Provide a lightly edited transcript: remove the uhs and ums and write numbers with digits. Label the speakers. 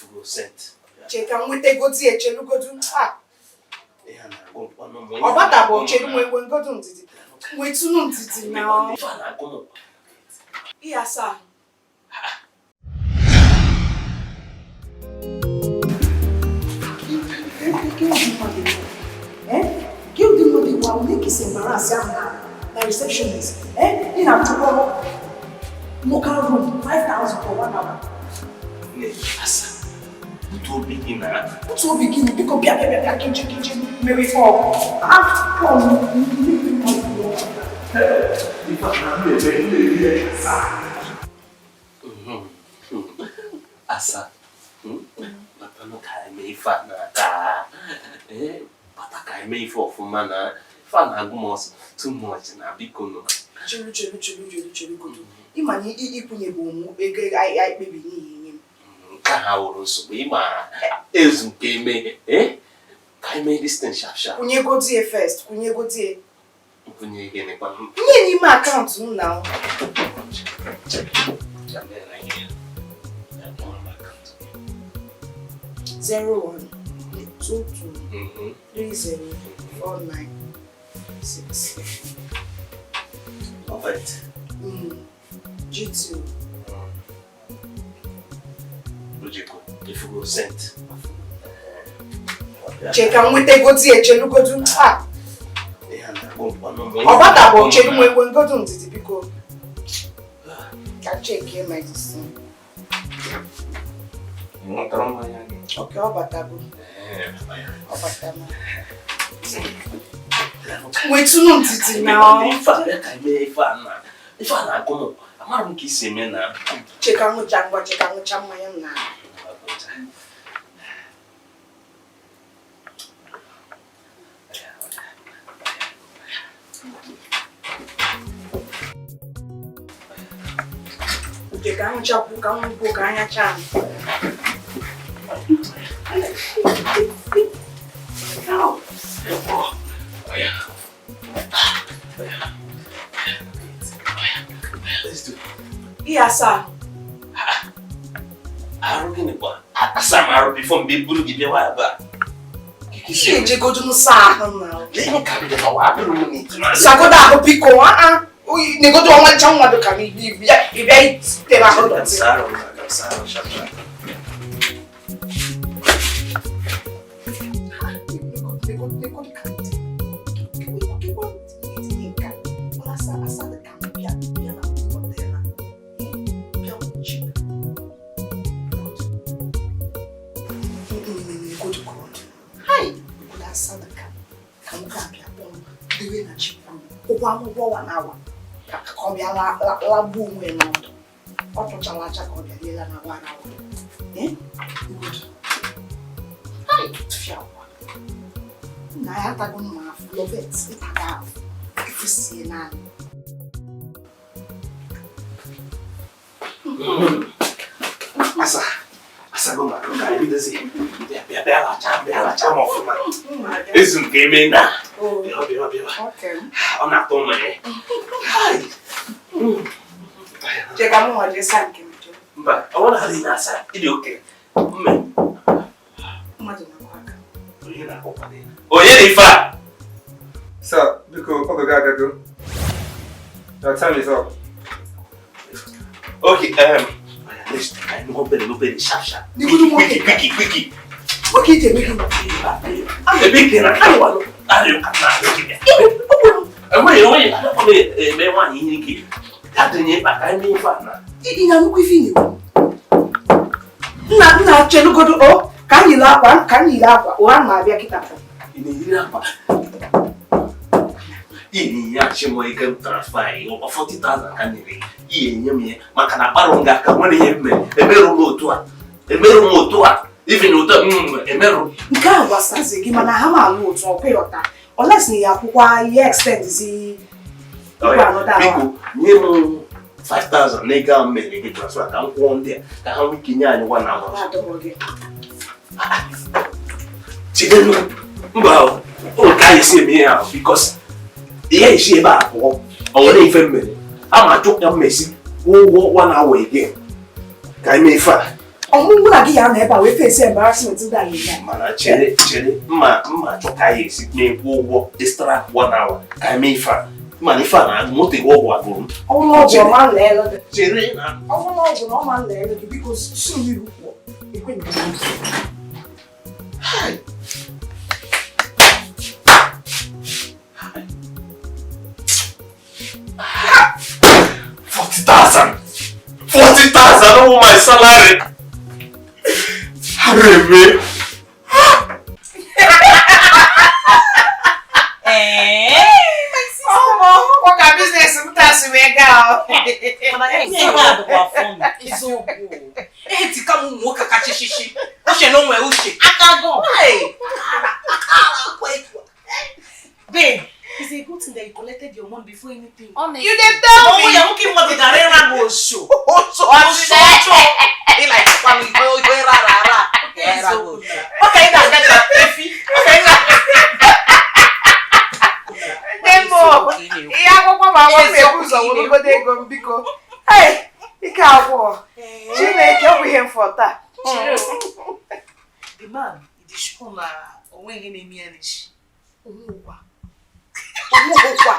Speaker 1: Ifugo sent.
Speaker 2: Chee ka m nwetagodi echelugodu. Ah, ọ bata bụ chelu nwe nwe ngodu ndidi. Nwetunu ndidi na
Speaker 1: Ife a na-agụ m.
Speaker 2: Ihe asaa. Gị ụdị mmadụ Igbo ahụ na ekesi embarrass ahụ na na receptionist. Eh? Ị na-achụkwa local room 5,000 for one hour.
Speaker 1: Nne, asa. Butu obi gị na
Speaker 2: Otu obi gị biko bịa bịa bịa bịa keji keji mere ife ọgụ. Afọ m.
Speaker 1: Ife a na-eme na-eri asa. Asa. Batanụ ka eme ife a na-aka. Bata ka eme ife ọfụma na ife a na-agụ m ọsọ too much na biko nụ.
Speaker 2: Chelu chelu chelu chelu chelu godu. Ịma na ịkwụnye bụ mụ ego anyị kpebi n'ihi nye m.
Speaker 1: Nke ha wụrụ nsogbu ịma ezu nke eme ka eme this thing sharp sharp.
Speaker 2: Kwụnyegodie first, kwụnyegodie.
Speaker 1: Nkwụnye gịnịkwa?
Speaker 2: Nye n'ime akaụntụ m na
Speaker 1: Ya mere anyị. Ya kpọrọ m akaụntụ.
Speaker 2: 01 22 30 49 6.
Speaker 1: Perfect.
Speaker 2: G2.
Speaker 1: Ojeko, ifugo sent.
Speaker 2: Chee ka m nwetagodi echelugodu. Ah,
Speaker 1: Ihe a na-agụ mkpanụ m.
Speaker 2: ọ bata bụ chelu nwe nwe ngodu ndidi biko. Ka chekie my this thing.
Speaker 1: Ṅụtara mmanya gị.
Speaker 2: Okay, ọ batago. Ọ batago. Nwetunu ndidi na
Speaker 1: Ife a bịa ka eme ife a na ife a na-agụ m. Amara m ka isi eme na.
Speaker 2: Chee ka ṅụcha ngwa, chee ka ṅụcha mmanya m na. Chee ka ṅụchakwu ka m gwuo ka anya chaa m.
Speaker 1: Let's do.
Speaker 2: Ihe asaa.
Speaker 1: Arụ gịnị kwa? Asa m arụ before mgbe buru gị bịawa ebe a.
Speaker 2: Ihe ejegodu saa ahụ na.
Speaker 1: Lee ka m dị na wa abụrụ m n'iti.
Speaker 2: Sagodo ahụ biko ah negodo ọmalịcha nwa dị ka m ịbịa ịbịa itere ahụ dọtị.
Speaker 1: Sa arụ m na sa arụ sharp sharp.
Speaker 2: Ụgwọ amụgwọ wa na awa ka ọ bịa lagbuo onwe ya n'ọdụ. Ọ tụchala aja ka ọ bịa liela na awa na awa. Tụfịa. Nna ya atago mma afọ, Lovet, ịtaga afọ, efusie naanị.
Speaker 1: Asa, asago m arụ ka anyị bidozie. Bịa bịa bịa lachaa bịa lachaa m ọfụma. Ezu nke eme na. Bịa bịa bịa.
Speaker 2: Okay.
Speaker 1: Ọ na-atọ mmanya.
Speaker 2: Chee ka mụ nwa jee saa nke m jee.
Speaker 1: Mba, ọ bụrụ na adịghị na-asa, ịdị oke. Mme.
Speaker 2: Mmadụ na-akụ aka.
Speaker 1: Onye na-akụkwa ya? Onye na ife a?
Speaker 3: Sir, biko, oge gị agago. Your time is up.
Speaker 1: Okay, let's try obere obere sharp sharp.
Speaker 2: N'igodo nwoke.
Speaker 1: Quickie, quickie, quickie.
Speaker 2: Nwoke iji eme gịnị?
Speaker 1: Ebe ike na arịọ arịọ ka na arịọ gị bịa. Enweghị enweghị ọ na-eme nwaanyị ihe ike. Ya dịnye ịkpa ka eme ife a na.
Speaker 2: Ị na-anụkwa ife ị na-ekwu? Nna nna chelugodo o ka m yiri akwa ka m yiri akwa ụra m na-abịa kịta.
Speaker 1: Ị na-eyiri akwa. Ị na-enye m ego m transfer ya ọkwa 40,000 ka m nyere gị. Ị enye m ya maka na akparụ m gị aka nwere ihe m mere. Emerụ m otu a. Emerụ m otu a. Even otu a emerụ m.
Speaker 2: Nke a gbasazi gị mana ha ma alụ otu ọkwa ịghọta. Unless na ya akwụkwọ ihe extend zi
Speaker 1: Ọ ya,
Speaker 2: another
Speaker 1: biko nye m 5,000 na ego ahụ m mere gị transfer ka m kwụọ ndị a ka ha nwee ike nye anyị one hour.
Speaker 2: Adọrọ gị.
Speaker 1: Chidenu, mba o, o ka anyị si eme ihe ahụ because ihe esi ebe a pụọ, ọ nwere ife m mere. A ma achụ ya mmesi kwụọ ụgwọ one hour again ka anyị mee ife a.
Speaker 2: Ọmụmụ na gị ya nọ ebe a wee face embarrassment ndị a niile.
Speaker 1: Mana chere, chere, mma mma achọ ka anyị esi na-ekwu ụgwọ extra 1 hour ka anyị mee ife a. Mana ife a na moto iwe ọgwụ agụrụ m.
Speaker 2: Ọnwụ ọgwụ ọma nleelu gị.
Speaker 1: Chere na
Speaker 2: Ọnwụ ọgwụ na ọma nleelu gị, biko si m ihu pụọ. Ekweghị m.
Speaker 1: Hi. Hi. 40,000. 40,000, oh, my salary. Hareme.
Speaker 4: Ee.
Speaker 5: Ọ ka business m taa si wee gaa o.
Speaker 4: Mana ihe nke a dịkwa funny. Eziokwu. Etika m ụmụ nwoke kacha shishi. Uche na onwe uche. Aka go. Hey. Babe, it's a good thing that you collected your money before anything.
Speaker 6: Honestly.
Speaker 5: You dey tell me.
Speaker 4: Ọnwụ ya nwoke mmadụ gara ịra gị osho.
Speaker 5: Otu
Speaker 4: Osho ọjọọ. Ị like kwanụ ife ife rara ara.
Speaker 5: Eziokwu.
Speaker 4: Ọ ka ị na-aga ka efi. Ọ ka ị na-
Speaker 5: Nne m o, ihe akwụkwọ ma akwụkwọ ebu ụzọ weregodo ego m, biko. Hey, ike agwụ. Chineke, ọ bụ ihe mfọ taa.
Speaker 4: Chere o. The man, it is sure na onwe ihe na-eme ya n'isi.
Speaker 2: Onwekwa. Onwekwa.